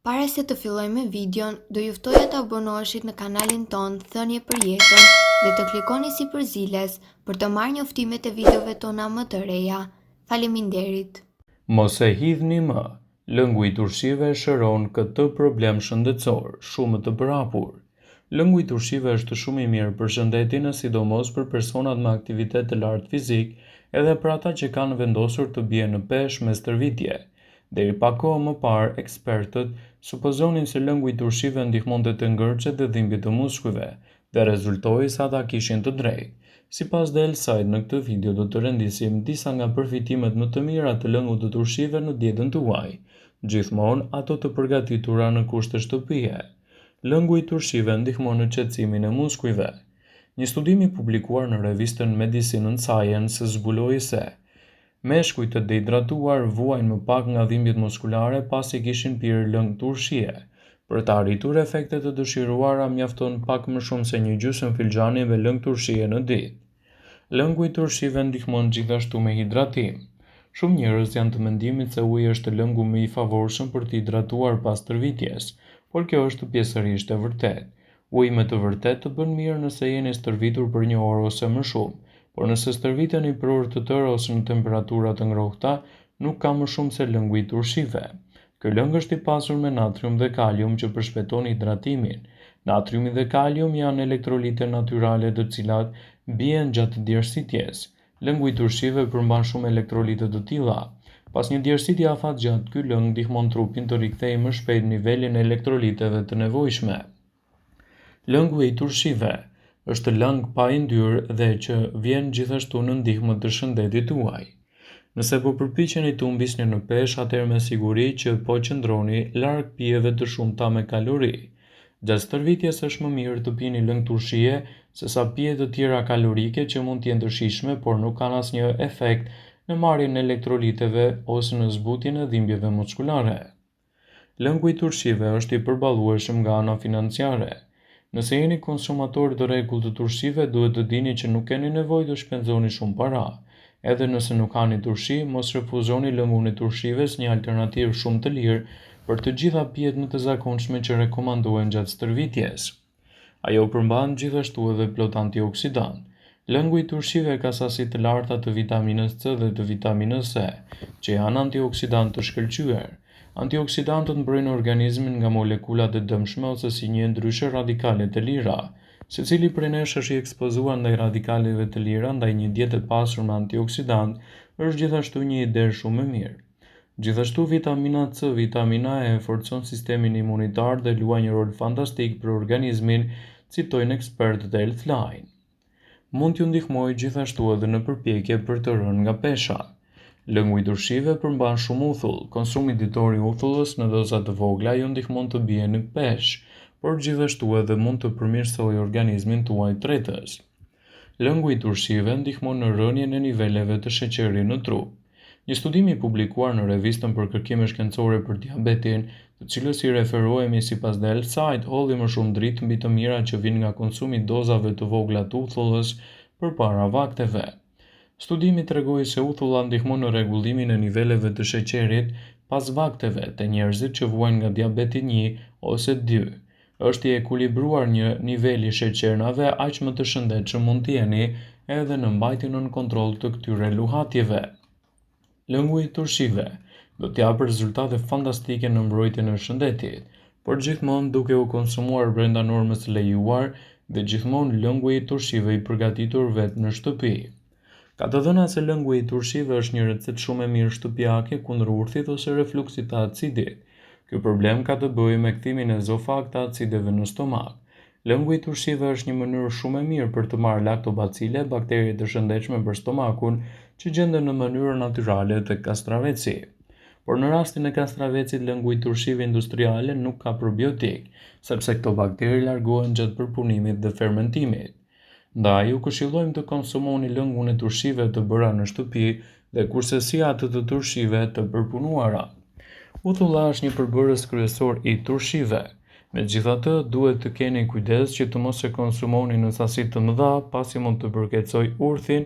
Para se të fillojmë me videon, do ju ftoja të abonoheshit në kanalin tonë Thënie për Jetën dhe të klikoni sipër ziles për të marrë njoftimet e videove tona më të reja. Faleminderit! Mos e hidhni më! Lëngu i turshive shëron këtë problem shëndetësor shumë të përhapur. Lëngu i turshive është shumë i mirë për shëndetin e sidomos për personat me aktivitet të lartë fizik edhe për ata që kanë vendosur të bien në peshë me stërvitje. Deri pak kohë më parë, ekspertët supozonin se lëngu i turshive ndihmonte te ngërçet dhe dhimbjet e muskujve, dhe rezultoi se ata kishin të drejtë. Sipas The Health në këtë video do të rendisim disa nga përfitimet më të mira të lëngut të turshive në dietën tuaj, gjithmonë ato të përgatitura në kushte shtëpie. Lëngu i turshive ndihmon në qetësimin e muskujve. Një studim i publikuar në revistën Medicine and Science zbuloi se Meshkujt e dehidratuar vuajnë më pak nga dhimbjet muskulare pasi kishin pirë lëng turshie. Për të arritur efektet e dëshiruara mjafton pak më shumë se një gjysmë filxhani me lëng turshie në ditë. Lëngu i turshive ndihmon gjithashtu me hidratim. Shumë njerëz janë të mendimit se uji është lëngu më i favorshëm për të hidratuar pas stërvitjes, por kjo është pjesërisht e vërtetë. Uji me të vërtetë të bën mirë nëse jeni stërvitur për një orë ose më shumë, por nëse stërviteni për orë të tëra ose në temperatura të ngrohta, nuk ka më shumë se lëngu i turshive. Ky lëng është i pasur me natrium dhe kalium që përshpejton hidratimin. Natriumi dhe kalium janë elektrolite natyrale të cilat bien gjatë djersitjes. Lëngu i turshive përmban shumë elektrolite të tilla. Pas një djersitje afatgjatë, ky lëng ndihmon trupin të rikthejë më shpejt nivelin e elektroliteve të nevojshme. Lëngu i turshive është lëng pa yndyrë dhe që vjen gjithashtu në ndihmë të shëndetit tuaj. Nëse po përpiqeni të humbisni në peshë, atëherë me siguri që po qëndroni larg pijeve të shumta me kalori. Gjatë stërvitjes është më mirë të pini lëng turshie sesa pije të tjera kalorike që mund të jenë të shijshme por nuk kanë asnjë efekt në marrjen e elektroliteve ose në zbutjen e dhimbjeve muskulare. Lëngu i turshive është i përballueshëm nga ana financiare. Nëse jeni konsumatorë të rregullt të turshive, duhet të dini që nuk keni nevojë të shpenzoni shumë para. Edhe nëse nuk hani turshi, mos refuzoni lëngun e turshive si një alternativë shumë të lirë për të gjitha pijet më të zakonshme që rekomandohen gjatë stërvitjes. Ajo përmban gjithashtu edhe plot antioksidantë. Lëngu i turshive ka sasi të larta të vitaminës C dhe të vitaminës E, që janë antioksidantë të shkëlqyer. Antioksidantët mbrojnë organizmin nga molekulat e dëmshme ose si njihen ndryshe radikalet e lira. Secili prej nesh është i ekspozuar ndaj radikaleve të lira, ndaj një dietë e pasur me antioksidantë është gjithashtu një ide shumë e mirë. Gjithashtu vitamina C, vitamina E forcon sistemin imunitar dhe luan një rol fantastik për organizmin, citojnë ekspertët e Healthline. Mund t'ju ndihmojë gjithashtu edhe në përpjekje për të rënë nga pesha. Lëngu i turshive përmban shumë uthull. Konsumi ditor i uthullës në doza të vogla ju ndihmon të bieni në peshë, por gjithashtu edhe mund të përmirësojë organizmin tuaj tretës. Lëngu i turshive ndihmon në rënien e niveleve të sheqerit në trup. Një studim i publikuar në revistën për kërkime shkencore për diabetin, të cilës i referohemi sipas The Health Site, hodhi më shumë dritë mbi të mirat që vijnë nga konsumi i dozave të vogla të uthullës përpara vakteve. Studimi tregoi se uthulla ndihmon në rregullimin e niveleve të sheqerit pas vakteve te njerëzit që vuajnë nga diabeti një ose dy. Është i ekuilibruar një nivel i sheqernave aq më të shëndetshëm mund të jeni edhe në mbajtjen nën kontroll të këtyre luhatjeve. Lëngu i turshive do të japë rezultate fantastike në mbrojtjen e shëndetit, por gjithmonë duke u konsumuar brenda normës së lejuar dhe gjithmonë lëngu i turshive i përgatitur vetë në shtëpi. Ka të dhëna se lëngu i turshive është një recetë shumë e mirë shtëpiake kundër urthit ose refluksit të acidit. Ky problem ka të bëjë me kthimin në ezofag të acideve në stomak. Lëngu i turshive është një mënyrë shumë e mirë për të marrë laktobacile, bakterie të shëndetshme për stomakun, që gjenden në mënyrë natyrale tek kastraveci. Por në rastin e kastravecit lëngu i turshive industriale nuk ka probiotik, sepse këto bakterie largohen gjatë përpunimit dhe fermentimit. Ndaj, ju këshillojmë të konsumoni lëngun e turshive të bëra në shtëpi dhe kurrsesi atë të turshive të përpunuara. Uthulla është një përbërës kryesor i turshive. Megjithatë, duhet të keni kujdes që të mos e konsumoni në sasi të mëdha, pasi mund të përkeqësojë urthin,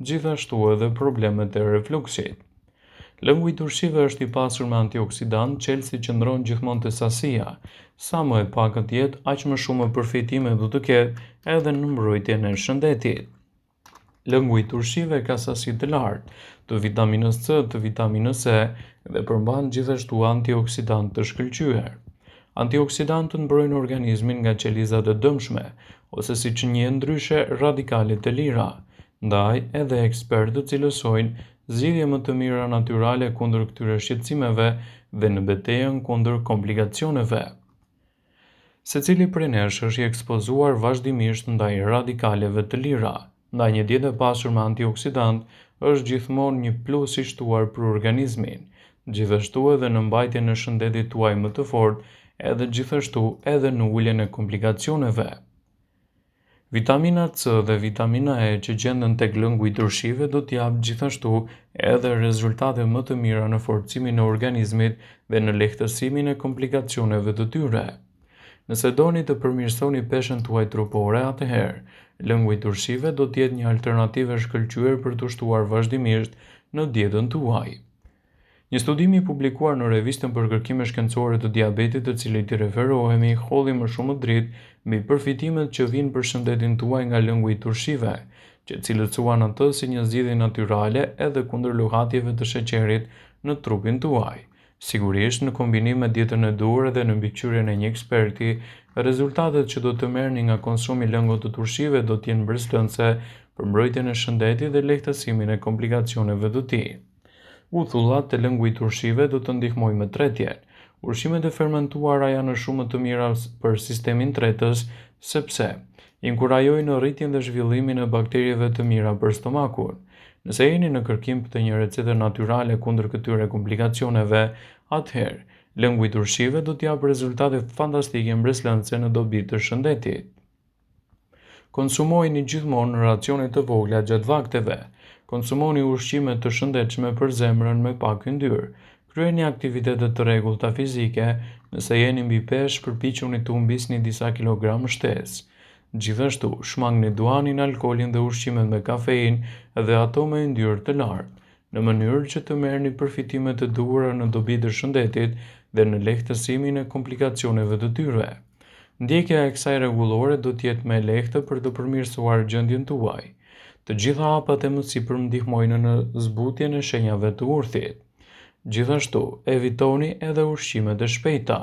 gjithashtu edhe problemet e refluksit. Lëngu i turshive është i pasur me antioksidantë, çelësi qëndron gjithmonë te sasia. Sa më e pakët të jetë, aq më shumë përfitime do të ketë edhe në mbrojtjen e shëndetit. Lëngu i turshive ka sasi të lartë të vitaminës C, të vitaminës E dhe përmban gjithashtu antioksidantë të shkëlqyer. Antioksidantët mbrojnë organizmin nga qelizat e dëmshme, ose siç njihen ndryshe, radikalet e lira. Ndaj, edhe ekspertët cilësojnë zgjidhje më të mira natyrale kundër këtyre shqetësimeve dhe në betejën kundër komplikacioneve. Secili prej nesh është i ekspozuar vazhdimisht ndaj radikaleve të lira, ndaj një dietë e pasur me antioksidantë është gjithmonë një plus i shtuar për organizmin, gjithashtu edhe në mbajtjen e shëndetit tuaj më të fortë edhe gjithashtu edhe në uljen e komplikacioneve. Vitamina C dhe vitamina E që gjenden tek lëngu i turshive do të japë gjithashtu edhe rezultate më të mira në forcimin e organizmit dhe në lehtësimin e komplikacioneve të tyre. Nëse doni të përmirësoni peshën tuaj trupore, atëherë lëngu i turshive do të jetë një alternativë e shkëlqyer për t'u shtuar vazhdimisht në dietën tuaj. Një studim i publikuar në revistën për kërkime shkencore të diabetit të cilit i referohemi hodhi më shumë dritë mbi përfitimet që vijnë për shëndetin tuaj nga lëngu i turshive, që cilësuan atë si një zgjidhje natyrale edhe kundër luhatjeve të sheqerit në trupin tuaj. Sigurisht, në kombinim me dietën e duhur edhe në mbikëqyrjen e një eksperti, rezultatet që do të merrni nga konsumi i lëngut të turshive do të jenë mbresëlënëse për mbrojtjen e shëndetit dhe lehtësimin e komplikacioneve të tij. Uthullat te lëngu i turshive do të ndihmojë me tretjen. Ushqimet e fermentuara janë shumë më të mira për sistemin tretës, sepse inkurajojnë rritjen dhe zhvillimin e bakterieve të mira për stomakun. Nëse jeni në kërkim të një recete natyrale kundër këtyre komplikacioneve, atëherë, lëngu i turshive do të japë rezultate fantastike mbresëlënëse në dobi të shëndetit. Konsumojini gjithmonë në racione të vogla gjatë vakteve. Konsumoni ushqime të shëndetshme për zemrën me pak yndyrë. Kryeni aktivitete të rregullta fizike, nëse jeni mbi peshë, përpiquni të humbisni disa kilogramë shtesë. Gjithashtu, shmangni duhanin, alkoolin dhe ushqimet me kafeinë dhe ato me yndyrë të lartë, në mënyrë që të merrni përfitimet e duhura në dobi të shëndetit dhe në lehtësimin e komplikacioneve të tyre. Ndjekja e kësaj rregullore do të jetë më e lehtë për të përmirësuar gjendjen tuaj. Të gjitha hapat e mësipërm ndihmojnë në zbutjen e shenjave të urthit. Gjithashtu, evitoni edhe ushqimet e shpejta.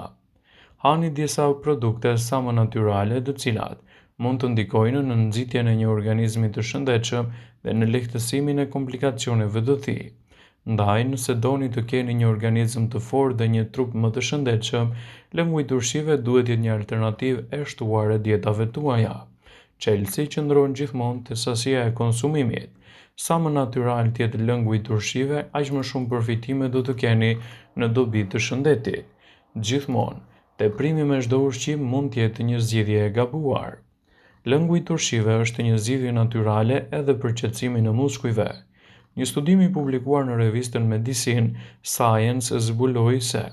Hani disa produkte sa më natyrale, të cilat mund të ndikojnë në nxitjen e një organizmi të shëndetshëm dhe në lehtësimin e komplikacioneve të tij. Ndaj, nëse doni të keni një organizëm të fortë dhe një trup më të shëndetshëm, lëngu i turshive duhet të jetë një alternativë e shtuar e dietave tuaja. Çelësi qëndron gjithmonë te sasia e konsumimit. Sa më natyral të jetë lëngu i turshive, aq më shumë përfitime do të keni në dobi të shëndetit. Gjithmonë, teprimi me çdo ushqim mund të jetë një zgjidhje e gabuar. Lëngu i turshive është një zgjidhje natyrale edhe për qetësimin e muskujve. Një studim i publikuar në revistën Medicine Science zbuloi se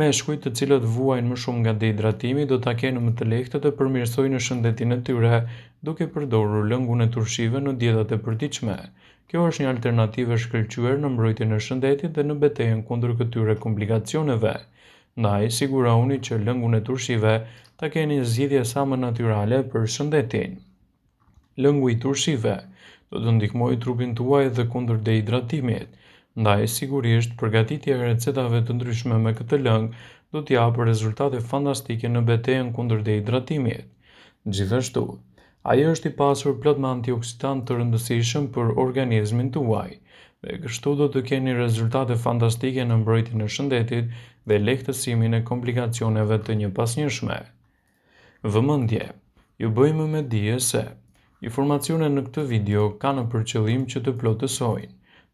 meshkujt të cilët vuajnë më shumë nga dehidratimi do ta kenë më të lehtë të përmirësojnë shëndetin e tyre duke përdorur lëngun e turshive në dietat e përditshme. Kjo është një alternativë e shkëlqyer në mbrojtjen e shëndetit dhe në betejën kundër këtyre komplikacioneve. Ndaj, sigurohuni që lëngun e turshive ta keni zgjidhje sa më natyrale për shëndetin. Lëngu i turshive do të ndihmojë trupin tuaj edhe kundër dehidratimit. Ndaj, sigurisht, përgatitja e recetave të ndryshme me këtë lëng do të japë rezultate fantastike në betejën kundër dehidratimit. Gjithashtu, ai është i pasur plot me antioksidantë të rëndësishëm për organizmin tuaj, dhe kështu do të keni rezultate fantastike në mbrojtjen e shëndetit dhe lehtësimin e komplikacioneve të njëpasnjëshme. Vëmendje! Ju bëjmë me dije se informacionet në këtë video kanë për qëllim që të plotësojnë,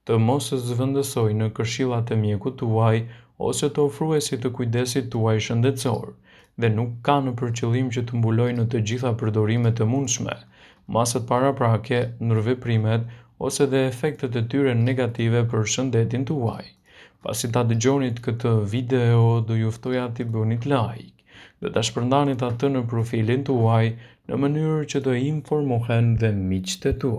të mos zëvendësojnë këshillat e mjekut tuaj ose të ofruesit të kujdesit tuaj shëndetësor dhe nuk kanë për qëllim që të mbulojnë të gjitha përdorimet e mundshme, masat paraprake, ndërveprimet ose dhe efektet e tyre negative për shëndetin tuaj. Pasi ta dëgjonit këtë video, do ju ftoja t'i bënit like dhe ta shpërndanit atë në profilin tuaj në mënyrë që të informohen dhe miqtë e tu.